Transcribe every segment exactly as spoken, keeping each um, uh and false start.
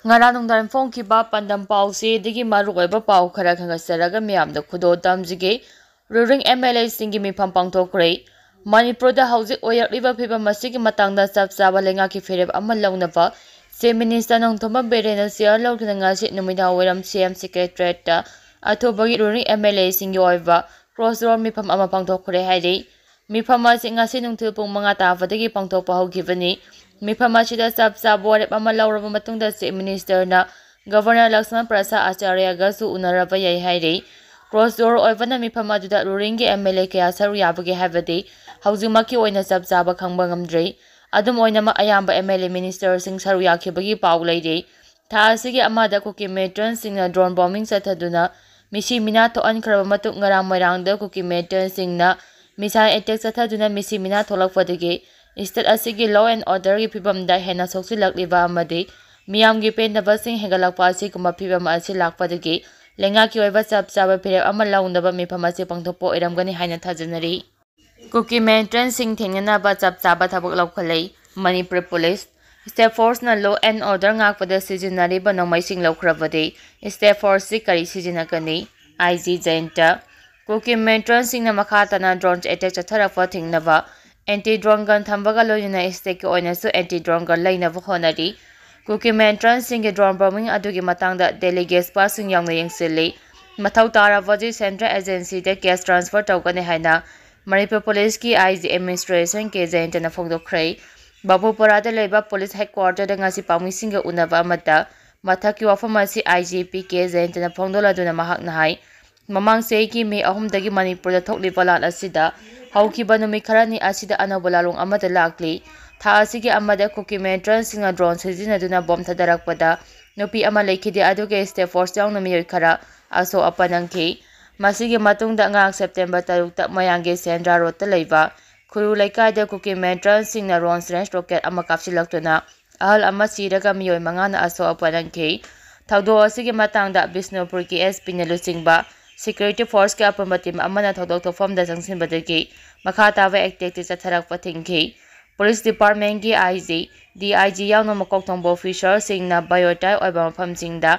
ꯉꯔꯥꯡ ꯅꯨꯡꯗꯥꯡ ꯐꯣꯡꯈꯤꯕ ꯄꯥꯟꯗꯝ ꯄꯥꯎꯁꯤꯗꯒꯤ ꯃꯔꯨꯑꯣꯏꯕ ꯄꯥꯎ ꯈꯔ ꯈꯪꯒꯠꯆꯔꯒ ꯃꯤꯌꯥꯝꯗ ꯈꯨꯗꯣꯜ ꯇꯝꯖꯒꯦ꯫ ꯔꯨꯂꯤꯡ ꯑꯦꯝ ꯑꯦꯜ ꯑꯦꯁꯤꯡꯒꯤ ꯃꯤꯐꯝ ꯄꯥꯡꯊꯣꯛꯈ꯭ꯔꯦ꯫ ꯃꯅꯤꯄꯨꯔꯗ ꯍꯧꯖꯤꯛ ꯑꯣꯏꯔꯛꯂꯤꯕ ꯐꯤꯕꯝ ꯑꯁꯤꯒꯤ ꯃꯇꯥꯡꯗ ꯆꯞ ꯆꯥꯕ ꯂꯩꯉꯥꯛꯀꯤ ꯐꯤꯔꯦꯞ ꯑꯃ ꯂꯧꯅꯕ Chief Minister ꯅꯣꯡꯊꯣꯝꯕꯝ ꯕꯤꯔꯦꯟꯅ ꯆꯦꯌꯔ ꯂꯧꯗꯨꯅ ꯉꯁꯤ ꯅꯨꯃꯤꯗꯥꯡ ꯋꯥꯏꯔꯝ C M Secretariat ꯇ ꯑꯊꯨꯕꯒꯤ ꯔꯨꯂꯤꯡ ꯑꯦꯝ ꯑꯦꯜ ꯑꯦꯁꯤꯡꯒꯤ ꯑꯣꯏꯕ cross road ꯃꯤꯐꯝ ꯑꯃ ꯄꯥꯡꯊꯣꯛꯈ꯭ꯔꯦ ꯍꯥꯏꯔꯤ꯫ ꯃꯤꯐꯝ ꯑꯁꯤ ꯉꯁꯤ ꯅꯨꯡꯊꯤꯜ ꯄꯨꯡ ꯃꯉꯥ ꯇꯥꯕꯗꯒꯤ ꯄꯥꯡꯊꯣꯛꯄ ꯍꯧꯈꯤꯕꯅꯤ꯫ ꯃꯤꯐꯝ ꯑꯁꯤꯗ ꯆꯞ ꯆꯥꯕ ꯋꯥꯔꯦꯞ ꯑꯃ ꯂꯧꯔꯕ ꯃꯇꯨꯡꯗ Chief Minister ꯅ Governor ꯂꯛꯁꯃꯟ ꯄ꯭ꯔꯁꯥꯗ ꯑꯆꯥꯔꯌꯒꯁꯨ ꯎꯅꯔꯕ ꯌꯥꯏ ꯍꯥꯏꯔꯤ꯫ Cross road ꯑꯣꯏꯕꯅ ꯃꯤꯐꯝ ꯑꯗꯨꯗ ꯔꯨꯂꯤꯡꯒꯤ M L A ꯀꯌꯥ ꯁꯔꯨꯛ ꯌꯥꯕꯒꯦ ꯍꯥꯏꯕꯗꯤ ꯍꯧꯖꯤꯛꯃꯛꯀꯤ ꯑꯣꯏꯅ ꯆꯞ ꯆꯥꯕ ꯈꯪꯕ ꯉꯝꯗ꯭ꯔꯤ꯫ ꯑꯗꯨꯝ ꯑꯣꯏꯅꯃꯛ, ꯑꯌꯥꯝꯕ M L A minister ꯁꯤꯡ ꯁꯔꯨꯛ ꯌꯥꯈꯤꯕꯒꯤ ꯄꯥꯎ ꯂꯩꯔꯤ꯫ ꯊꯥ ꯑꯁꯤꯒꯤ ꯑꯃꯗ ꯀꯨꯀꯤ militant ꯁꯤꯡꯅ drone bombing ꯆꯠꯊꯗꯨꯅ ꯃꯤꯁꯤ ꯃꯤꯅꯥ ꯊꯣꯛꯍꯟꯈ꯭ꯔꯕ ꯃꯇꯨꯡ, ꯉꯔꯥꯡ ꯃꯣꯏꯔꯥꯡꯗ ꯀꯨꯀꯤ militant ꯁꯤꯡꯅ missile attack ꯆꯠꯊꯗꯨꯅ ꯃꯤꯁꯤ ꯃꯤꯅꯥ ꯊꯣꯛꯂꯛꯄꯗꯒꯤ state ꯑꯁꯤꯒꯤ law and order ꯒꯤ ꯐꯤꯕꯝꯗ ꯍꯦꯟꯅ ꯁꯣꯛꯆꯤꯜꯂꯛꯂꯤꯕ ꯑꯃꯗꯤ ꯃꯤꯌꯥꯝꯒꯤ ꯄꯦꯟꯗꯕꯁꯤꯡ ꯍꯦꯟꯒꯠꯂꯛꯄ ꯑꯁꯤꯒꯨꯝꯕ ꯐꯤꯕꯝ ꯑꯁꯤ ꯂꯥꯛꯄꯗꯒꯤ ꯂꯩꯉꯥꯛꯀꯤ ꯑꯣꯏꯕ ꯆꯞ ꯆꯥꯕ ꯐꯤꯔꯦꯞ ꯑꯃ ꯂꯧꯅꯕ ꯃꯤꯐꯝ ꯑꯁꯤ ꯄꯥꯡꯊꯣꯛꯄ ꯑꯣꯏꯔꯝꯒꯅꯤ ꯍꯥꯏꯅ ꯊꯥꯖꯅꯔꯤ꯫ ꯀꯨꯀꯤ militant ꯁꯤꯡ ꯊꯦꯡꯅꯅꯕ ꯆꯞ ꯆꯥꯕ ꯊꯕꯛ ꯂꯧꯈꯠꯂꯦ꯫ ꯃꯅꯤꯄꯨꯔ police, state force ꯅ law and order ꯉꯥꯛꯄꯗ ꯁꯤꯖꯤꯟꯅꯔꯤꯕ ꯅꯣꯡꯃꯩꯁꯤꯡ ꯂꯧꯈ꯭ꯔꯕꯗꯤ state force ꯁꯤ ꯀꯔꯤ ꯁꯤꯖꯤꯟꯅꯒꯅꯤ? I G ꯖꯌꯟꯇ꯫ ꯀꯨꯀꯤ militant ꯁꯤꯡꯅ ꯃꯈꯥ ꯇꯥꯅ drone attack ꯆꯠꯊꯔꯛꯄ ꯊꯤꯡꯅꯕ anti drone gun ꯊꯝꯕꯒ ꯂꯣꯏꯅꯅ state ꯀꯤ ꯑꯣꯏꯅꯁꯨ anti drone gun ꯂꯩꯅꯕ ꯍꯣꯠꯅꯔꯤ꯫ ꯀꯨꯀꯤ militant ꯁꯤꯡꯒꯤ drone bombing ꯑꯗꯨꯒꯤ ꯃꯇꯥꯡꯗ Delhi ꯒꯤ expert ꯁꯤꯡ ꯌꯥꯎꯅ ꯌꯦꯡꯁꯤꯜꯂꯤ꯫ ꯃꯊꯧ ꯇꯥꯔꯕꯗꯤ central agency ꯗ case transfer ꯇꯧꯒꯅꯤ ꯍꯥꯏꯅ ꯃꯅꯤꯄꯨꯔ police ꯀꯤ I G administration ꯀꯦ ꯖꯌꯟꯇꯅ ꯐꯣꯡꯗꯣꯛꯈ꯭ꯔꯦ꯫ ꯕꯥꯕꯨꯄꯨꯔꯥꯗ ꯂꯩꯕ police headquarter ꯗ ꯉꯁꯤ ꯄꯥꯎꯃꯤꯁꯤꯡꯒ ꯎꯅꯕ ꯑꯃꯗ ꯃꯊꯛꯀꯤ ꯋꯥꯐꯝ ꯑꯁꯤ I G P ꯀꯦ ꯖꯌꯟꯇꯅ ꯐꯣꯡꯗꯣꯛꯂꯗꯨꯅ ꯃꯍꯥꯛꯅ ꯍꯥꯏ, ꯃꯃꯥꯡ ꯆꯍꯤꯒꯤ ꯃꯦ ꯑꯍꯨꯝꯗꯒꯤ ꯃꯅꯤꯄꯨꯔꯗ ꯊꯣꯛꯂꯤꯕ ꯂꯥꯟ ꯑꯁꯤꯗ ꯍꯧꯈꯤꯕ ꯅꯨꯃꯤꯠ ꯈꯔꯅꯤ ꯑꯁꯤꯗ ꯑꯅꯧꯕ ꯂꯥꯂꯣꯡ ꯑꯃꯠꯇ ꯂꯥꯛꯂꯤ꯫ ꯊꯥ ꯑꯁꯤꯒꯤ ꯑꯃꯗ ꯀꯨꯀꯤ militant ꯁꯤꯡꯅ drone ꯁꯤꯖꯤꯟꯅꯗꯨꯅ bomb ꯊꯥꯗꯔꯛꯄꯗ ꯅꯨꯄꯤ ꯑꯃ ꯂꯩꯈꯤꯗꯦ, ꯑꯗꯨꯒ state force ꯌꯥꯎꯅ ꯃꯤꯑꯣꯏ ꯈꯔ ꯑꯁꯣꯛ ꯑꯄꯟ ꯅꯪꯈꯤ꯫ ꯃꯁꯤꯒꯤ ꯃꯇꯨꯡꯗ ꯉꯔꯥꯡ September ꯇꯔꯨꯛꯇ ꯃꯣꯏꯔꯥꯡꯒꯤ ꯁꯦꯟꯗ꯭ꯔꯥ road ꯇ ꯂꯩꯕ ꯈꯨꯔꯨ ꯂꯩꯀꯥꯏꯗ ꯀꯨꯀꯤ militant ꯁꯤꯡꯅ Rongs range rocket ꯑꯃ ꯀꯥꯞꯁꯤꯜꯂꯛꯇꯨꯅ ꯑꯍꯜ ꯑꯃ ꯁꯤꯔꯒ ꯃꯤꯑꯣꯏ ꯃꯉꯥꯅ ꯑꯁꯣꯛ ꯑꯄꯟ ꯅꯪꯈꯤ꯫ ꯊꯧꯗꯣꯛ ꯑꯁꯤꯒꯤ ꯃꯇꯥꯡꯗ ꯕꯤꯁꯅꯨꯄꯨꯔꯒꯤ S P ꯅ ꯂꯨꯆꯤꯡꯕ security force ꯀꯤ ꯑꯄꯨꯟꯕ team ꯑꯃꯅ ꯊꯧꯗꯣꯛ ꯊꯣꯛꯐꯝꯗ ꯆꯪꯁꯤꯟꯕꯗꯒꯤ ꯃꯈꯥ ꯇꯥꯕ attack ꯇꯤ ꯆꯠꯊꯔꯛꯄ ꯊꯤꯡꯈꯤ꯫ Police Departmentꯀꯤ I G, D I G ꯌꯥꯎꯅ ꯃꯀꯣꯛ ꯊꯣꯡꯕ officerꯁꯤꯡꯅ volatile ꯑꯣꯏꯕ ꯃꯐꯝꯁꯤꯡꯗ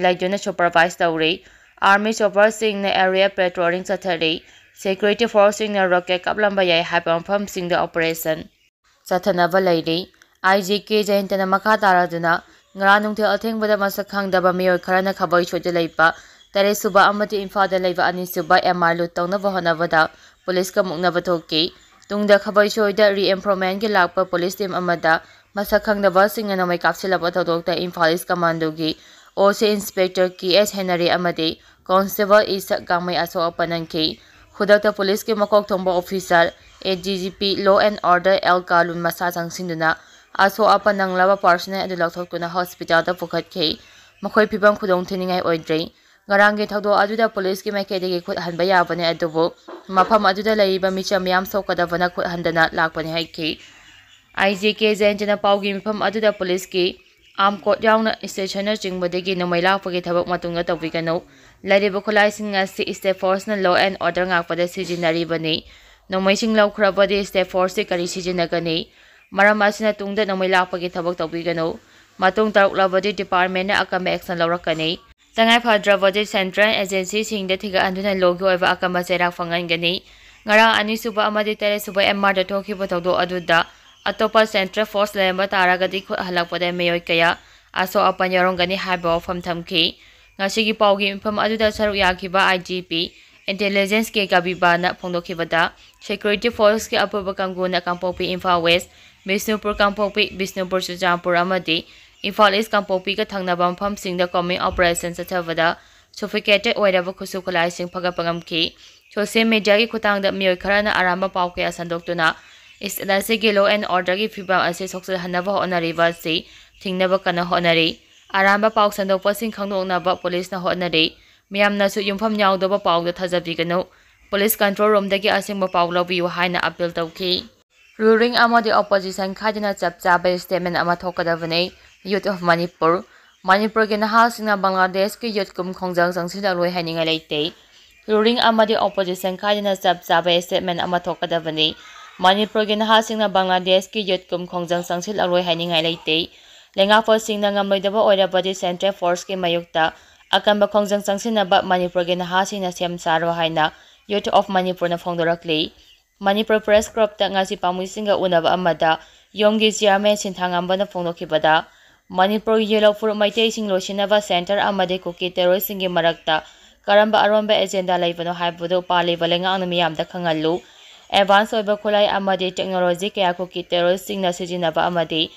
ꯂꯩꯗꯨꯅ supervise ꯇꯧꯔꯤ꯫ Army chopperꯁꯤꯡꯅ area patrolling ꯆꯠꯊꯔꯤ꯫ Security forceꯁꯤꯡꯅ rocket ꯀꯥꯞꯂꯝꯕ ꯌꯥꯏ ꯍꯥꯏꯕ ꯃꯐꯝꯁꯤꯡꯗ operation ꯆꯠꯊꯅꯕ ꯂꯩꯔꯤ꯫ I G K ꯖꯌꯟꯇꯅ ꯃꯈꯥ ꯇꯥꯔꯗꯨꯅ, ꯉꯔꯥꯡ ꯅꯨꯡꯊꯤꯜ ꯑꯊꯦꯡꯕꯗ ꯃꯁꯛ ꯈꯪꯗꯕ ꯃꯤꯑꯣꯏ ꯈꯔꯅ ꯈꯥꯕꯩꯁꯣꯏꯗ ꯂꯩꯕ ꯇꯔꯦꯠ ꯁꯨꯕ ꯑꯃꯗꯤ ꯏꯝꯐꯥꯜꯗ ꯂꯩꯕ ꯑꯅꯤ ꯁꯨꯕ M R loot ꯇꯧꯅꯕ ꯍꯣꯠꯅꯕꯗ ꯄꯨꯂꯤꯁꯀ ꯃꯨꯛꯅꯕ ꯊꯣꯛꯈꯤ꯫ ꯇꯨꯡꯗ ꯈꯥꯕꯩꯁꯣꯏꯗ reinforcementꯀꯤ ꯂꯥꯛꯄ ꯄꯨꯂꯤꯁ team ꯑꯃꯗ ꯃꯁꯛ ꯈꯪꯗꯕꯁꯤꯡꯅ ꯅꯣꯡꯃꯩ ꯀꯥꯞꯁꯤꯜꯂꯕ ꯊꯧꯗꯣꯛꯇ ꯏꯝꯐꯥꯜ East Commandoꯒꯤ O C Inspector K S Henry ꯑꯃꯗꯤ Constable ꯏꯁꯛ ꯒꯥꯡꯃꯩ ꯑꯁꯣꯛ ꯑꯄꯟ ꯅꯪꯈꯤ꯫ ꯈꯨꯗꯛꯇ ꯄꯨꯂꯤꯁꯀꯤ ꯃꯀꯣꯛ ꯊꯣꯡꯕ officer, A D G P Law and Order L ꯀꯥꯂꯨꯟ ꯃꯁꯥ ꯆꯪꯁꯤꯟꯗꯨꯅ ꯑꯁꯣꯛ ꯑꯄꯟ ꯅꯪꯂꯕ personnel ꯑꯗꯨ ꯂꯧꯊꯣꯛꯇꯨꯅ hospitalꯗ ꯄꯨꯈꯠꯈꯤ꯫ ꯃꯈꯣꯏ ꯐꯤꯕꯝ ꯈꯨꯗꯣꯡ ꯊꯤꯅꯤꯡꯉꯥꯏ ꯑꯣꯏꯗ꯭ꯔꯤ꯫ ꯉꯔꯥꯡꯒꯤ ꯊꯧꯗꯣꯛ ꯑꯗꯨꯗ ꯄꯨꯂꯤꯁꯀꯤ ꯃꯥꯏꯀꯩꯗꯒꯤ ꯈꯨꯠ ꯍꯟꯕ ꯌꯥꯕꯅꯤ, ꯑꯗꯨꯕꯨ ꯃꯐꯝ ꯑꯗꯨꯗ ꯂꯩꯔꯤꯕ ꯃꯤꯆꯝ ꯃꯤꯌꯥꯝ ꯁꯣꯛꯀꯗꯕꯅ ꯈꯨꯠ ꯍꯟꯗꯅ ꯂꯥꯛꯄꯅꯤ ꯍꯥꯏꯈꯤ꯫ I G K ꯖꯌꯟꯇꯅ ꯄꯥꯎꯒꯤ ꯃꯤꯐꯝ ꯑꯗꯨꯗ ꯄꯨꯂꯤꯁꯀꯤ arm coat ꯌꯥꯎꯅ stationꯅꯆꯤꯡꯕꯗꯒꯤ ꯅꯣꯡꯃꯩ ꯂꯥꯛꯄꯒꯤ ꯊꯕꯛ ꯃꯇꯨꯡꯗ ꯇꯧꯕꯤꯒꯅꯨ꯫ ꯂꯩꯔꯤꯕ ꯈꯨꯠꯂꯥꯏꯁꯤꯡ ꯑꯁꯤ state forceꯅ law and order ꯉꯥꯛꯄꯗ ꯁꯤꯖꯤꯟꯅꯔꯤꯕꯅꯤ꯫ ꯅꯣꯡꯃꯩꯁꯤꯡ ꯂꯧꯈ꯭ꯔꯕꯗꯤ state forceꯁꯤ ꯀꯔꯤ ꯁꯤꯖꯤꯟꯅꯒꯅꯤ? ꯃꯔꯝ ꯑꯁꯤꯅ ꯇꯨꯡꯗ ꯅꯣꯡꯃꯩ ꯂꯥꯛꯄꯒꯤ ꯊꯕꯛ ꯇꯧꯕꯤꯒꯅꯨ꯫ ꯃꯇꯨꯡ ꯇꯥꯔꯛꯂꯕꯗꯤ departmentꯅ ꯑꯀꯟꯕ action ꯂꯧꯔꯛꯀꯅꯤ꯫ ꯇꯉꯥꯏ ꯐꯗ꯭ꯔꯕꯗꯤ central agencyꯁꯤꯡꯗ ꯊꯤꯒꯠꯍꯟꯗꯨꯅ lawꯒꯤ ꯑꯣꯏꯕ ꯑꯀꯟꯕ ꯆꯩꯔꯥꯛ ꯐꯪꯍꯟꯒꯅꯤ꯫ ꯉꯔꯥꯡ ꯑꯅꯤꯁꯨꯕ ꯑꯃꯗꯤ ꯇꯔꯦꯠꯁꯨꯕ M Rꯗ ꯊꯣꯛꯈꯤꯕ ꯊꯧꯗꯣꯛ ꯑꯗꯨꯗ ꯑꯇꯣꯞꯄ central force ꯂꯩꯔꯝꯕ ꯇꯥꯔꯒꯗꯤ ꯈꯨꯠ ꯍꯜꯂꯛꯄꯗ ꯃꯤꯑꯣꯏ ꯀꯌꯥ ꯑꯁꯣꯛ ꯑꯄꯟ ꯌꯥꯎꯔꯝꯒꯅꯤ ꯍꯥꯏꯕ ꯋꯥꯐꯝ ꯊꯝꯈꯤ꯫ ꯉꯁꯤꯒꯤ ꯄꯥꯎꯒꯤ ꯃꯤꯐꯝ ꯑꯗꯨꯗ ꯁꯔꯨꯛ ꯌꯥꯈꯤꯕ I G P, Intelligence K ꯀꯕꯤꯕꯥꯅ ꯐꯣꯡꯗꯣꯛꯈꯤꯕꯗ, security forceꯀꯤ ꯑꯄꯨꯟꯕ ꯀꯥꯡꯕꯨꯅ ꯀꯥꯡꯄꯣꯛꯄꯤ, ꯏꯝꯐꯥꯜ West, ꯕꯤꯁꯅꯨꯄꯨꯔ ꯀꯥꯡꯄꯣꯛꯄꯤ, ꯕꯤꯁꯅꯨꯄꯨꯔ ꯆꯨꯔꯆꯥꯟꯄꯨꯔ ꯑꯃꯗꯤ ꯏꯝꯐꯥꯜ East ꯀꯥꯡꯄꯣꯛꯄꯤꯒ ꯊꯪꯅꯕ ꯃꯐꯝꯁꯤꯡꯗ combing operation ꯆꯠꯊꯕꯗ sophisticated ꯑꯣꯏꯔꯕ ꯈꯨꯠꯁꯨ ꯈꯨꯠꯂꯥꯏꯁꯤꯡ ꯐꯒꯠꯄ ꯉꯝꯈꯤ꯫ Social mediaꯒꯤ ꯈꯨꯠꯊꯥꯡꯗ ꯃꯤꯑꯣꯏ ꯈꯔꯅ ꯑꯔꯥꯟꯕ ꯄꯥꯎ ꯀꯌꯥ ꯁꯟꯗꯣꯛꯇꯨꯅ state ꯑꯁꯤꯒꯤ law and orderꯒꯤ ꯐꯤꯕꯝ ꯑꯁꯤ ꯁꯣꯛꯆꯤꯜꯍꯟꯅꯕ ꯍꯣꯠꯅꯔꯤꯕ ꯑꯁꯤ ꯊꯤꯡꯅꯕ ꯀꯟꯅ ꯍꯣꯠꯅꯔꯤ꯫ ꯑꯔꯥꯟꯕ ꯄꯥꯎ ꯁꯟꯗꯣꯛꯄꯁꯤꯡ ꯈꯪꯗꯣꯛꯅꯕ ꯄꯨꯂꯤꯁꯅ ꯍꯣꯠꯅꯔꯤ꯫ ꯃꯤꯌꯥꯝꯅꯁꯨ ꯌꯨꯝꯐꯝ ꯌꯥꯎꯗꯕ ꯄꯥꯎꯗ ꯊꯥꯖꯕꯤꯒꯅꯨ꯫ Police control roomꯗꯒꯤ ꯑꯁꯦꯡꯕ ꯄꯥꯎ ꯂꯧꯕꯤꯌꯨ ꯍꯥꯏꯅ appeal ꯇꯧꯈꯤ꯫ Ruling ꯑꯃꯗꯤ opposition ꯈꯥꯏꯗꯅ ꯆꯞ ꯆꯥꯕ statement ꯑꯃ ꯊꯣꯛꯀꯗꯕꯅꯤ꯫ Youth of Manipur꯫ ꯃꯅꯤꯄꯨꯔꯒꯤ ꯅꯍꯥꯁꯤꯡꯅ ꯕꯪꯒ꯭ꯂꯥꯗꯦꯁꯀꯤ youth ꯀꯨꯝ ꯈꯣꯡꯖꯪ ꯆꯪꯁꯤꯜꯂꯛꯂꯣꯏ ꯍꯥꯏꯅꯤꯡꯉꯥꯏ ꯂꯩꯇꯦ꯫ Ruling ꯑꯃꯗꯤ opposition ꯈꯥꯏꯗꯅ ꯆꯞ ꯆꯥꯕ statement ꯑꯃ ꯊꯣꯛꯀꯗꯕꯅꯤ꯫ ꯃꯅꯤꯄꯨꯔꯒꯤ ꯅꯍꯥꯁꯤꯡꯅ ꯕꯪꯒ꯭ꯂꯥꯗꯦꯁꯀꯤ ꯌꯨꯠꯀꯨꯝ ꯈꯣꯡꯖꯪ ꯆꯪꯁꯤꯜꯂꯛꯂꯣꯏ ꯍꯥꯏꯅꯤꯡꯉꯥꯏ ꯂꯩꯇꯦ꯫ ꯂꯩꯉꯥꯛꯄꯁꯤꯡꯅ ꯉꯝꯂꯣꯏꯗꯕ ꯑꯣꯏꯔꯕꯗꯤ ꯁꯦꯟꯇ꯭ꯔꯦꯜ ꯐꯣꯔꯁꯀꯤ ꯃꯥꯌꯣꯛꯇ ꯑꯀꯟꯕ ꯈꯣꯡꯖꯪ ꯆꯪꯁꯤꯟꯅꯕ ꯃꯅꯤꯄꯨꯔꯒꯤ ꯅꯍꯥꯁꯤꯡꯅ ꯁꯦꯝ ꯁꯥꯔꯣ ꯍꯥꯏꯅ ꯌꯨꯠ ꯑꯣꯐ ꯃꯅꯤꯄꯨꯔꯅ ꯐꯣꯡꯗꯣꯔꯛꯂꯤ꯫ ꯃꯅꯤꯄꯨꯔ ꯄ꯭ꯔꯦꯁ ꯀ꯭ꯂꯕꯇ ꯉꯁꯤ ꯄꯥꯝꯃꯤꯁꯤꯡꯒ ꯎꯅꯕ ꯑꯃꯗ ꯌꯣꯡꯒꯤ ꯆꯤꯌꯥꯔꯃꯦꯟ ꯁꯤꯟꯊꯥꯉꯝꯕꯅ ꯐꯣꯡꯗꯣꯛꯈꯤꯕꯗ, ꯃꯅꯤꯄꯨꯔꯒꯤ ꯌꯦꯜꯂꯧ ꯐꯨꯔꯨꯞ ꯃꯩꯇꯩꯁꯤꯡ ꯂꯣꯏꯁꯤꯟꯅꯕ ꯁꯦꯟꯇꯔ ꯑꯃꯗꯤ ꯀꯨꯀꯤ ꯇꯦꯔꯣꯔꯤꯁꯁꯤꯡꯒꯤ ꯃꯔꯛꯇ ꯀꯔꯝꯕ ꯑꯔꯣꯟꯕ ꯑꯦꯖꯦꯟꯗꯥ ꯂꯩꯕꯅꯣ ꯍꯥꯏꯕꯗꯨ ꯄꯥꯜꯂꯤꯕ ꯂꯩꯉꯥꯛꯅ ꯃꯤꯌꯥꯝꯗ ꯈꯪꯍꯜꯂꯨ꯫ ꯑꯦꯗꯚꯥꯟꯁ ꯑꯣꯏꯕ ꯈꯨꯠꯂꯥꯏ ꯑꯃꯗꯤ ꯇꯦꯛꯅꯣꯂꯣꯖꯤ ꯀꯌꯥ ꯀꯨꯀꯤ ꯇꯦꯔꯣꯔꯤꯁꯁꯤꯡꯅ ꯁꯤꯖꯤꯟꯅꯕ ꯑꯃꯗꯤ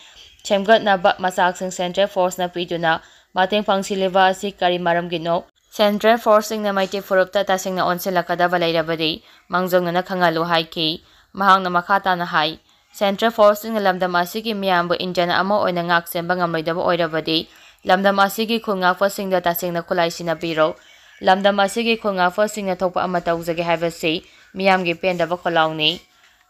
ꯁꯦꯝꯒꯠꯅꯕ ꯃꯆꯥꯛꯁꯤꯡ ꯁꯦꯟꯇ꯭ꯔꯦꯜ ꯐꯣꯔꯁꯅ ꯄꯤꯗꯨꯅ ꯃꯇꯦꯡ ꯄꯥꯡꯁꯤꯜꯂꯤꯕ ꯑꯁꯤ ꯀꯔꯤ ꯃꯔꯝꯒꯤꯅꯣ? ꯁꯦꯟꯇ꯭ꯔꯦꯜ ꯐꯣꯔꯁꯁꯤꯡꯅ ꯃꯩꯇꯩ ꯐꯨꯔꯨꯞꯇ ꯇꯁꯦꯡꯅ ꯑꯣꯟꯁꯤꯜꯂꯛꯀꯗꯕ ꯂꯩꯔꯕꯗꯤ ꯃꯥꯡꯖꯧꯅꯅ ꯈꯪꯍꯜꯂꯨ ꯍꯥꯏꯈꯤ꯫ ꯃꯍꯥꯛꯅ ꯃꯈꯥ ꯇꯥꯅ ꯍꯥꯏ, ꯁꯦꯟꯇ꯭ꯔꯦꯜ ꯐꯣꯔꯁꯁꯤꯡꯅ ꯂꯝꯗꯝ ꯑꯁꯤꯒꯤ ꯃꯤꯌꯥꯝꯕꯨ ꯏꯟꯗꯤꯌꯥꯟ ꯑꯃ ꯑꯣꯏꯅ ꯉꯥꯛ ꯁꯦꯟꯕ ꯉꯝꯂꯣꯏꯗꯕ ꯑꯣꯏꯔꯕꯗꯤ ꯂꯝꯗꯝ ꯑꯁꯤꯒꯤ ꯈꯨꯜ ꯉꯥꯛꯄꯁꯤꯡꯗ ꯇꯁꯦꯡꯅ ꯈꯨꯠꯂꯥꯏ ꯁꯤꯟꯅꯕꯤꯔꯣ꯫ ꯂꯝꯗꯝ ꯑꯁꯤꯒꯤ ꯈꯨꯜ ꯉꯥꯛꯄꯁꯤꯡꯅ ꯊꯣꯛꯄ ꯑꯃ ꯇꯧꯖꯒꯦ ꯍꯥꯏꯕꯁꯤ ꯃꯤꯌꯥꯝꯒꯤ ꯄꯦꯟꯗꯕ ꯈꯣꯜꯂꯥꯎꯅꯤ꯫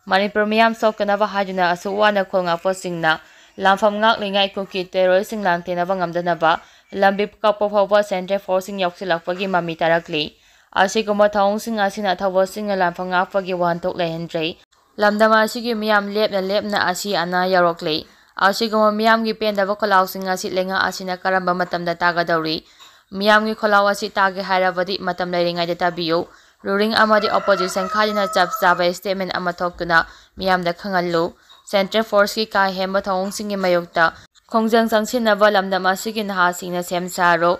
ꯃꯅꯤꯄꯨꯔ ꯃꯤꯌꯥꯝ ꯁꯣꯛꯇꯅꯕ ꯍꯥꯏꯗꯨꯅ ꯑꯁꯨꯛ ꯋꯥꯅ ꯈꯣꯜ ꯉꯥꯛꯄꯁꯤꯡꯅ ꯂꯥꯟꯐꯝ ꯉꯥꯛꯂꯤꯉꯩ ꯀꯨꯀꯤ ꯇꯦꯔꯣꯔꯤꯁꯁꯤꯡ ꯂꯥꯟꯊꯦꯡꯅꯕ ꯉꯝꯗꯅꯕ ꯂꯝꯕꯤ ꯀꯛꯄ ꯐꯥꯎꯕ ꯁꯦꯟꯇ꯭ꯔꯦꯜ ꯐꯣꯔꯁꯁꯤꯡ ꯌꯥꯎꯁꯤꯜꯂꯛꯄꯒꯤ ꯃꯃꯤ ꯇꯥꯔꯛꯂꯤ꯫ ꯑꯁꯤꯒꯨꯝꯕ ꯊꯧꯑꯣꯡꯁꯤꯡ ꯑꯁꯤꯅ ꯑꯊꯧꯕꯁꯤꯡꯅ ꯂꯥꯟꯐꯝ ꯉꯥꯛꯄꯒꯤ ꯋꯥꯍꯟꯊꯣꯛ ꯂꯩꯍꯟꯗ꯭ꯔꯦ꯫ ꯂꯝꯗꯝ ꯑꯁꯤꯒꯤ ꯃꯤꯌꯥꯝ ꯂꯦꯞꯅ ꯂꯦꯞꯅ ꯑꯁꯤ ꯑꯅꯥ ꯌꯥꯎꯔꯛꯂꯤ꯫ ꯑꯁꯤꯒꯨꯝꯕ ꯃꯤꯌꯥꯝꯒꯤ ꯄꯦꯟꯗꯕ ꯈꯣꯜꯂꯥꯎꯁꯤꯡ ꯑꯁꯤ ꯂꯩꯉꯥꯛ ꯑꯁꯤꯅ ꯀꯔꯝꯕ ꯃꯇꯝꯗ ꯇꯥꯒꯗꯧꯔꯤ? ꯃꯤꯌꯥꯝꯒꯤ ꯈꯣꯜꯂꯥꯎ ꯑꯁꯤ ꯇꯥꯒꯦ ꯍꯥꯏꯔꯕꯗꯤ ꯃꯇꯝ ꯂꯩꯔꯤꯉꯩꯗ ꯇꯥꯕꯤꯌꯨ꯫ ꯔꯨꯂꯤꯡ ꯑꯃꯗꯤ ꯑꯣꯄꯣꯖꯤꯁꯟ ꯈꯥꯏꯗꯅ ꯆꯞ ꯆꯥꯕ ꯁ꯭ꯇꯦꯠꯃꯦꯟ ꯑꯃ ꯊꯣꯛꯇꯨꯅ ꯃꯤꯌꯥꯝꯗ ꯈꯪꯍꯜꯂꯨ꯫ ꯁꯦꯟꯇ꯭ꯔꯦꯜ ꯐꯣꯔꯁꯀꯤ ꯀꯥ ꯍꯦꯟꯕ ꯊꯧꯑꯣꯡꯁꯤꯡꯒꯤ ꯃꯥꯌꯣꯛꯇ ꯈꯣꯡꯖꯪ ꯆꯪꯁꯤꯟꯅꯕ ꯂꯝꯗꯝ ꯑꯁꯤꯒꯤ ꯅꯍꯥꯁꯤꯡꯅ ꯁꯦꯝ ꯁꯥꯔꯣ꯫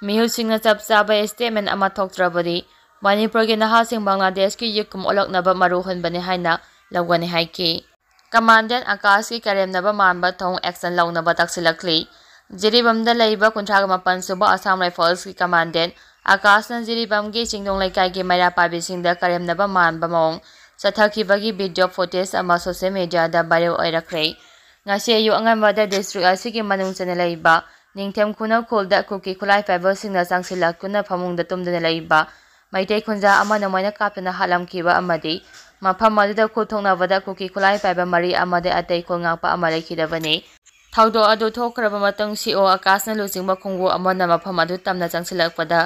ꯃꯤꯍꯨꯠꯁꯤꯡꯅ ꯆꯞ ꯆꯥꯕ ꯁ꯭ꯇꯦꯠꯃꯦꯟ ꯑꯃ ꯊꯣꯛꯇ꯭ꯔꯕꯗꯤ ꯃꯅꯤꯄꯨꯔꯒꯤ ꯅꯍꯥꯁꯤꯡ ꯕꯪꯒ꯭ꯂꯥꯗꯦꯁꯀꯤ ꯌꯨꯠꯀꯨꯝ ꯑꯣꯜꯂꯛꯅꯕ ꯃꯔꯨ ꯍꯨꯟꯕꯅꯤ ꯍꯥꯏꯅ ꯂꯧꯒꯅꯤ ꯍꯥꯏꯈꯤ꯫ ꯀꯃꯥꯟꯗꯦꯟ ꯑꯀꯥꯁꯀꯤ ꯀꯔꯦꯝꯅꯕ ꯃꯥꯟꯕ ꯊꯧꯑꯣꯡ ꯑꯦꯛꯁꯟ ꯂꯧꯅꯕ ꯇꯛꯁꯤꯜꯂꯛꯂꯤ꯫ ꯖꯤꯔꯤꯕꯥꯝꯗ ꯂꯩꯕ ꯀꯨꯟꯊ꯭ꯔꯥꯒ ꯃꯥꯄꯟ ꯁꯨꯕ ꯑꯁꯥꯝ ꯔꯥꯏꯐꯜꯁꯀꯤ ꯀꯃꯥꯟꯗꯦꯟ ꯑꯀꯥꯁꯅ ꯖꯤꯔꯤꯕꯥꯝꯒꯤ ꯆꯤꯡꯗꯣꯡ ꯂꯩꯀꯥꯏꯒꯤ ꯃꯩꯔꯥ ꯄꯥꯏꯕꯤꯁꯤꯡꯗ ꯀꯔꯦꯝꯅꯕ ꯃꯥꯟꯕ ꯃꯑꯣꯡ ꯆꯠꯊꯈꯤꯕꯒꯤ ꯚꯤꯗꯤꯑꯣ ꯐꯨꯇꯦꯖ ꯑꯃ ꯁꯣꯁꯤꯌꯦꯜ ꯃꯤꯗꯤꯌꯥꯗ ꯚꯥꯏꯔꯦꯜ ꯑꯣꯏꯔꯛꯈ꯭ꯔꯦ꯫ ꯉꯁꯤ ꯑꯌꯨꯛ ꯑꯉꯟꯕꯗ ꯗꯤꯁꯇ꯭ꯔꯤꯛ ꯑꯁꯤꯒꯤ ꯃꯅꯨꯡ ꯆꯟꯅ ꯂꯩꯕ ꯅꯤꯡꯊꯦꯝ ꯈꯨꯅꯧ ꯈꯨꯜꯗ ꯀꯨꯀꯤ ꯈꯨꯠꯂꯥꯏ ꯄꯥꯏꯕꯁꯤꯡꯅ ꯆꯪꯁꯤꯜꯂꯛꯇꯨꯅ ꯐꯃꯨꯡꯗ ꯇꯨꯝꯗꯨꯅ ꯂꯩꯕ ꯃꯩꯇꯩ ꯈꯨꯟꯖꯥ ꯑꯃꯅ ꯃꯣꯏꯅ ꯀꯥꯞꯇꯨꯅ ꯍꯥꯠꯂꯝꯈꯤꯕ ꯑꯃꯗꯤ ꯃꯐꯝ ꯑꯗꯨꯗ ꯈꯨꯠ ꯊꯣꯛꯅꯕꯗ ꯀꯨꯀꯤ ꯈꯨꯠꯂꯥꯏ ꯄꯥꯏꯕ ꯃꯔꯤ ꯑꯃꯗꯤ ꯑꯇꯩ ꯈꯨꯜ ꯉꯥꯛꯄ ꯑꯃ ꯂꯩꯈꯤꯗꯕꯅꯤ꯫ ꯊꯧꯗꯣꯛ ꯑꯗꯨ ꯊꯣꯛꯈ꯭ꯔꯕ ꯃꯇꯨꯡ ꯁꯤ ꯑꯣ ꯑꯀꯥꯁꯅ ꯂꯨꯆꯤꯡꯕ ꯈꯣꯡꯕꯨ ꯑꯃꯅ ꯃꯐꯝ ꯑꯗꯨ ꯇꯝꯅ ꯆꯪꯁꯤꯜꯂꯛꯄꯗ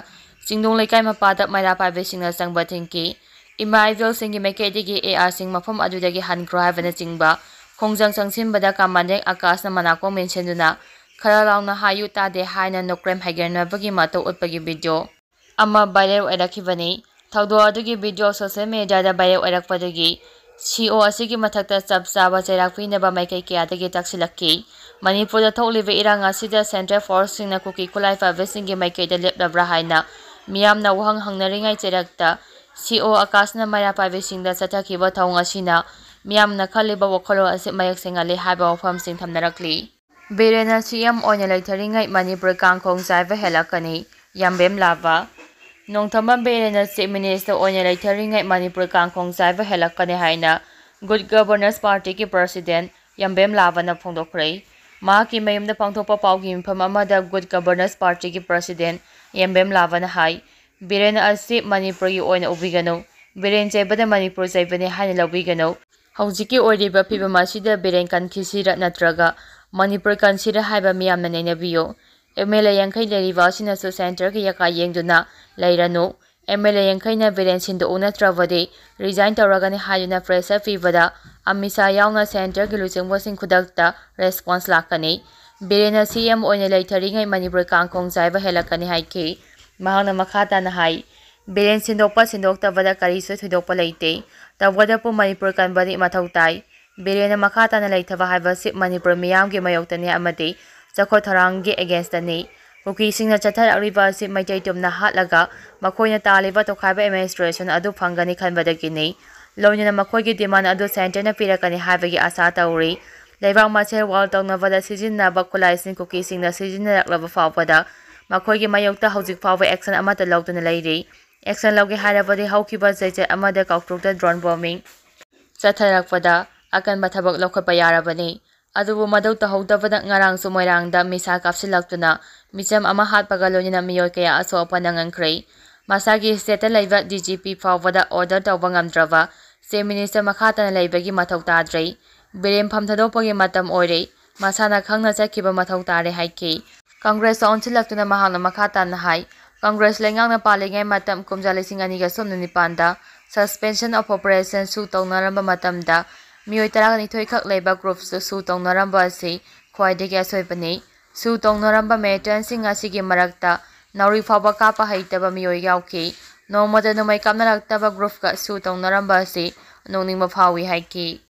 ꯆꯤꯡꯗꯣꯡ ꯂꯩꯀꯥꯏ ꯃꯄꯥꯗ ꯃꯩꯔꯥ ꯄꯥꯏꯕꯤꯁꯤꯡꯅ ꯆꯪꯕ ꯊꯤꯡꯈꯤ꯫ ꯏꯃꯥ ꯏꯕꯦꯜꯁꯤꯡꯒꯤ ꯃꯥꯏꯀꯩꯗꯒꯤ ꯑꯦ ꯑꯥꯔꯁꯤꯡ ꯃꯐꯝ ꯑꯗꯨꯗꯒꯤ ꯍꯟꯈ꯭ꯔꯣ ꯍꯥꯏꯕꯅꯆꯤꯡꯕ ꯈꯣꯡꯖꯪ ꯆꯪꯁꯤꯟꯕꯗ ꯀꯃꯥꯟꯗꯦꯟ ꯑꯀꯥꯁꯅ ꯃꯅꯥꯀꯣꯡ ꯃꯦꯟꯁꯤꯟꯗꯨꯅ ꯈꯔ ꯂꯥꯎꯅ ꯍꯥꯏꯌꯨ ꯇꯥꯗꯦ ꯍꯥꯏꯅ ꯅꯣꯀ꯭ꯔꯦꯝ ꯍꯥꯏꯒꯠꯅꯕꯒꯤ ꯃꯇꯧ ꯎꯠꯄꯒꯤ ꯚꯤꯗꯤꯑꯣ ꯑꯃ ꯚꯥꯏꯔꯦꯜ ꯑꯣꯏꯔꯛꯈꯤꯕꯅꯤ꯫ ꯊꯧꯗꯣꯛ ꯑꯗꯨꯒꯤ ꯚꯤꯗꯤꯑꯣ ꯁꯣꯁꯤꯌꯦꯜ ꯃꯤꯗꯤꯌꯥꯗ ꯚꯥꯏꯔꯦꯜ ꯑꯣꯏꯔꯛꯄꯗꯒꯤ ꯁꯤ ꯑꯣ ꯑꯁꯤꯒꯤ ꯃꯊꯛꯇ ꯆꯞ ꯆꯥꯕ ꯆꯩꯔꯥꯛ ꯄꯤꯅꯕ ꯃꯥꯏꯀꯩ ꯀꯌꯥꯗꯒꯤ ꯇꯛꯁꯤꯜꯂꯛꯈꯤ꯫ ꯃꯅꯤꯄꯨꯔꯗ ꯊꯣꯛꯂꯤꯕ ꯏꯔꯥꯡ ꯑꯁꯤꯗ ꯁꯦꯟꯇ꯭ꯔꯦꯜ ꯐꯣꯔꯁꯁꯤꯡꯅ ꯀꯨꯀꯤ ꯈꯨꯠꯂꯥꯏ ꯄꯥꯏꯕꯁꯤꯡꯒꯤ ꯃꯥꯏꯀꯩꯗ ꯂꯦꯞꯂꯕ꯭ꯔꯥ ꯍꯥꯏꯅ ꯃꯤꯌꯥꯝꯅ ꯋꯥꯍꯪ ꯍꯪꯅꯔꯤꯉꯩ ꯆꯩꯔꯛꯇ ꯁꯤ ꯑꯣ ꯑꯀꯥꯁꯅ ꯃꯩꯔꯥ ꯄꯥꯏꯕꯤꯁꯤꯡꯗ ꯆꯠꯊꯈꯤꯕ ꯊꯧꯑꯣꯡ ꯑꯁꯤꯅ ꯃꯤꯌꯥꯝꯅ ꯈꯜꯂꯤꯕ ꯋꯥꯈꯜꯂꯣꯟ ꯑꯁꯤ ꯃꯌꯦꯛ ꯁꯦꯡꯍꯜꯂꯤ ꯍꯥꯏꯕ ꯋꯥꯐꯝꯁꯤꯡ ꯊꯝꯅꯔꯛꯂꯤ꯫ ꯕꯤꯔꯦꯟꯅ ꯁꯤ ꯑꯦꯝ ꯑꯣꯏꯅ ꯂꯩꯊꯔꯤꯉꯩ ꯃꯅꯤꯄꯨꯔ ꯀꯥꯡꯈꯣꯡ ꯆꯥꯏꯕ ꯍꯦꯜꯂꯛꯀꯅꯤ, ꯌꯥꯝꯕꯦꯝ ꯂꯥꯕ꯫ ꯅꯣꯡꯊꯝꯕꯝ ꯕꯤꯔꯦꯟꯅ ꯆꯤꯐ ꯃꯤꯅꯤꯁꯇꯔ ꯑꯣꯏꯅ ꯂꯩꯊꯔꯤꯉꯩ ꯃꯅꯤꯄꯨꯔ ꯀꯥꯡꯈꯣꯡ ꯆꯥꯏꯕ ꯍꯦꯜꯂꯛꯀꯅꯤ ꯍꯥꯏꯅ ꯒꯨꯗ ꯒꯕꯔꯅꯦꯟꯁ ꯄꯥꯔꯇꯤꯒꯤ ꯄ꯭ꯔꯁꯤꯗꯦꯟ ꯌꯥꯝꯕꯦꯝ ꯂꯥꯕꯅ ꯐꯣꯡꯗꯣꯛꯈ꯭ꯔꯦ꯫ ꯃꯍꯥꯛꯀꯤ ꯃꯌꯨꯝꯗ ꯄꯥꯡꯊꯣꯛꯄ ꯄꯥꯎꯒꯤ ꯃꯤꯐꯝ ꯑꯃꯗ ꯒꯨꯗ ꯒꯕꯔꯅꯦꯟꯁ ꯄꯥꯔꯇꯤꯒꯤ ꯄ꯭ꯔꯁꯤꯗꯦꯟ ꯌꯥꯝꯕꯦꯝ ꯂꯥꯕꯅ ꯍꯥꯏ, ꯕꯤꯔꯦꯟ ꯑꯁꯤ ꯃꯅꯤꯄꯨꯔꯒꯤ ꯑꯣꯏꯅ ꯎꯕꯤꯒꯅꯨ, ꯕꯤꯔꯦꯟ ꯆꯩꯕꯗ ꯃꯅꯤꯄꯨꯔ ꯆꯩꯕꯅꯤ ꯍꯥꯏꯅ ꯂꯧꯕꯤꯒꯅꯨ꯫ ꯍꯧꯖꯤꯛꯀꯤ ꯑꯣꯏꯔꯤꯕ ꯐꯤꯕꯝ ꯑꯁꯤꯗ ꯕꯤꯔꯦꯟ ꯀꯟꯈꯤꯁꯤꯔ ꯅꯠꯇ꯭ꯔꯒ ꯃꯅꯤꯄꯨꯔ ꯀꯟꯁꯤꯔ ꯍꯥꯏꯕ ꯃꯤꯌꯥꯝꯅ ꯅꯩꯅꯕꯤꯌꯨ꯫ ꯑꯦꯝ ꯑꯦꯜ ꯑꯦ ꯌꯥꯡꯈꯩ ꯂꯩꯔꯤꯕ ꯑꯁꯤꯅꯁꯨ ꯁꯦꯟꯇꯔꯒꯤ ꯌꯥꯀꯥ ꯌꯦꯡꯗꯨꯅ ꯂꯩꯔꯅꯨ꯫ ꯑꯦꯝ ꯑꯦꯜ ꯑꯦ ꯌꯥꯡꯈꯩꯅ ꯕꯤꯔꯦꯟ ꯁꯤꯟꯗꯣꯛꯎ ꯅꯠꯇ꯭ꯔꯕꯗꯤ ꯔꯤꯖꯥꯏꯟ ꯇꯧꯔꯒꯅꯤ ꯍꯥꯏꯗꯨꯅ ꯄ꯭ꯔꯦꯁꯔ ꯄꯤꯕꯗ ꯑꯃꯤꯠ ꯁꯥꯍ ꯌꯥꯎꯅ ꯁꯦꯟꯇꯔꯒꯤ ꯂꯨꯆꯤꯡꯕꯁꯤꯡ ꯈꯨꯗꯛꯇ ꯔꯦꯁꯄꯣꯟꯁ ꯂꯥꯛꯀꯅꯤ꯫ ꯕꯤꯔꯦꯟꯅ ꯁꯤ ꯑꯦꯝ ꯑꯣꯏꯅ ꯂꯩꯊꯔꯤꯉꯩ ꯃꯅꯤꯄꯨꯔ ꯀꯥꯡꯈꯣꯡ ꯆꯥꯏꯕ ꯍꯦꯜꯂꯛꯀꯅꯤ ꯍꯥꯏꯈꯤ꯫ ꯃꯍꯥꯛꯅ ꯃꯈꯥ ꯇꯥꯅ ꯍꯥꯏ, ꯕꯤꯔꯦꯟ ꯁꯤꯟꯗꯣꯛꯄ ꯁꯤꯟꯗꯣꯛꯇꯕꯗ ꯀꯔꯤꯁꯨ ꯊꯣꯏꯗꯣꯛꯄ ꯂꯩꯇꯦ꯫ ꯇꯧꯕꯇꯕꯨ ꯃꯅꯤꯄꯨꯔ ꯀꯟꯕꯗꯤ ꯃꯊꯧ ꯇꯥꯏ꯫ ꯕꯤꯔꯦꯟꯅ ꯃꯈꯥ ꯇꯥꯅ ꯂꯩꯊꯕ ꯍꯥꯏꯕꯁꯤ ꯃꯅꯤꯄꯨꯔ ꯃꯤꯌꯥꯝꯒꯤ ꯃꯥꯌꯣꯛꯇꯅꯤ ꯑꯃꯗꯤ ꯆꯥꯎꯈꯠ ꯊꯧꯔꯥꯡꯒꯤ ꯑꯦꯒꯦꯟꯁꯇꯅꯤ꯫ ꯀꯨꯀꯤꯁꯤꯡꯅ ꯆꯠꯊꯔꯛꯂꯤꯕ ꯑꯁꯤ ꯃꯩꯇꯩ ꯇꯨꯝꯅ ꯍꯥꯠꯂꯒ ꯃꯈꯣꯏꯅ ꯇꯥꯜꯂꯤꯕ ꯇꯣꯈꯥꯏꯕ ꯑꯦꯗꯃꯤꯅꯤꯁꯇ꯭ꯔꯦꯁꯟ ꯑꯗꯨ ꯐꯪꯒꯅꯤ ꯈꯟꯕꯗꯒꯤꯅꯤ꯫ ꯂꯣꯏꯅꯅ ꯃꯈꯣꯏꯒꯤ ꯗꯤꯃꯥꯟ ꯑꯗꯨ ꯁꯦꯟꯇꯔꯅ ꯄꯤꯔꯛꯀꯅꯤ ꯍꯥꯏꯕꯒꯤ ꯑꯥꯁꯥ ꯇꯧꯔꯤ꯫ ꯂꯩꯕꯥꯛ ꯃꯁꯦꯜ ꯋꯥꯔ ꯇꯧꯅꯕꯗ ꯁꯤꯖꯤꯟꯅꯕ ꯈꯨꯠꯂꯥꯏꯁꯤꯡ ꯀꯨꯀꯤꯁꯤꯡꯅ ꯁꯤꯖꯤꯟꯅꯔꯛꯂꯕ ꯐꯥꯎꯕꯗ ꯃꯈꯣꯏꯒꯤ ꯃꯥꯌꯣꯛꯇ ꯍꯧꯖꯤꯛ ꯐꯥꯎꯕ ꯑꯦꯛꯁꯟ ꯑꯃꯠꯇ ꯂꯧꯗꯨꯅ ꯂꯩꯔꯤ꯫ ꯑꯦꯛꯁꯟ ꯂꯧꯒꯦ ꯍꯥꯏꯔꯕꯗꯤ ꯍꯧꯈꯤꯕ ꯆꯩꯆꯠ ꯑꯃꯗ ꯀꯥꯎꯇ꯭ꯔꯨꯛꯇ ꯗ꯭ꯔꯣꯟ ꯕꯣꯝꯕꯤꯡ ꯆꯠꯊꯔꯛꯄꯗ ꯑꯀꯟꯕ ꯊꯕꯛ ꯂꯧꯈꯠꯄ ꯌꯥꯔꯕꯅꯤ꯫ ꯑꯗꯨꯕꯨ ꯃꯗꯨ ꯇꯧꯍꯧꯗꯕꯗ ꯉꯔꯥꯡꯁꯨ ꯃꯣꯏꯔꯥꯡꯗ ꯃꯤꯁꯥ ꯀꯥꯞꯁꯤꯜꯂꯛꯇꯨꯅ ꯃꯤꯆꯝ ꯑꯃ ꯍꯥꯠꯄꯒ ꯂꯣꯏꯅꯅ ꯃꯤꯑꯣꯏ ꯀꯌꯥ ꯑꯁꯣꯛ ꯑꯄꯟ ꯅꯪꯍꯟꯈ꯭ꯔꯦ꯫ ꯃꯁꯥꯒꯤ ꯁ꯭ꯇꯦꯠꯇ ꯂꯩꯕ ꯗꯤ ꯖꯤ ꯄꯤ ꯐꯥꯎꯕꯗ ꯑꯣꯔꯗꯔ ꯇꯧꯕ ꯉꯝꯗ꯭ꯔꯕ ꯆꯤꯐ ꯃꯤꯅꯤꯁꯇꯔ ꯃꯈꯥ ꯇꯥꯅ ꯂꯩꯕꯒꯤ ꯃꯊꯧ ꯇꯥꯗ꯭ꯔꯦ꯫ ꯕꯤꯔꯦꯟ ꯐꯝ ꯊꯥꯗꯣꯛꯄꯒꯤ ꯃꯇꯝ ꯑꯣꯏꯔꯦ꯫ ꯃꯁꯥꯅ ꯈꯪꯅ ꯆꯠꯈꯤꯕ ꯃꯊꯧ ꯇꯥꯔꯦ ꯍꯥꯏꯈꯤ꯫ ꯀꯪꯒ꯭ꯔꯦꯁꯇ ꯑꯣꯟꯁꯤꯜꯂꯛꯇꯨꯅ ꯃꯍꯥꯛꯅ ꯃꯈꯥ ꯇꯥꯅ ꯍꯥꯏ, ꯀꯪꯒ꯭ꯔꯦꯁ ꯂꯩꯉꯥꯛꯅ ꯄꯥꯜꯂꯤꯉꯩ ꯃꯇꯝ ꯀꯨꯝꯖꯥ ꯂꯤꯁꯤꯡ ꯑꯅꯤꯒ ꯁꯨꯞꯅ ꯅꯤꯄꯥꯟꯗ Suspension of Operation ꯁꯨ ꯇꯧꯅꯔꯝꯕ ꯃꯇꯝꯗ ꯃꯤꯑꯣꯏ ꯇꯔꯥꯅꯤꯊꯣꯏ ꯈꯛ ꯂꯩꯕ group ꯁꯨ ꯁꯨ ꯇꯧꯅꯔꯝꯕ ꯑꯁꯤ ꯈ꯭ꯋꯥꯏꯗꯒꯤ ꯑꯁꯣꯏꯕꯅꯤ꯫ ꯁꯨ ꯇꯧꯅꯔꯝꯕ militant ꯁꯤꯡ ꯑꯁꯤꯒꯤ ꯃꯔꯛꯇ ꯅꯥꯎꯔꯤ ꯐꯥꯎꯕ ꯀꯥꯞꯄ ꯍꯩꯇꯕ ꯃꯤꯑꯣꯏ ꯌꯥꯎꯈꯤ꯫ ꯅꯣꯡꯃꯇ ꯅꯣꯡꯃꯩ ꯀꯥꯞꯅꯔꯛꯇꯕ group ꯀ ꯁꯨ ꯇꯧꯅꯔꯝꯕ ꯑꯁꯤ ꯅꯣꯛꯅꯤꯡꯕ ꯐꯥꯎꯏ ꯍꯥꯏꯈꯤ꯫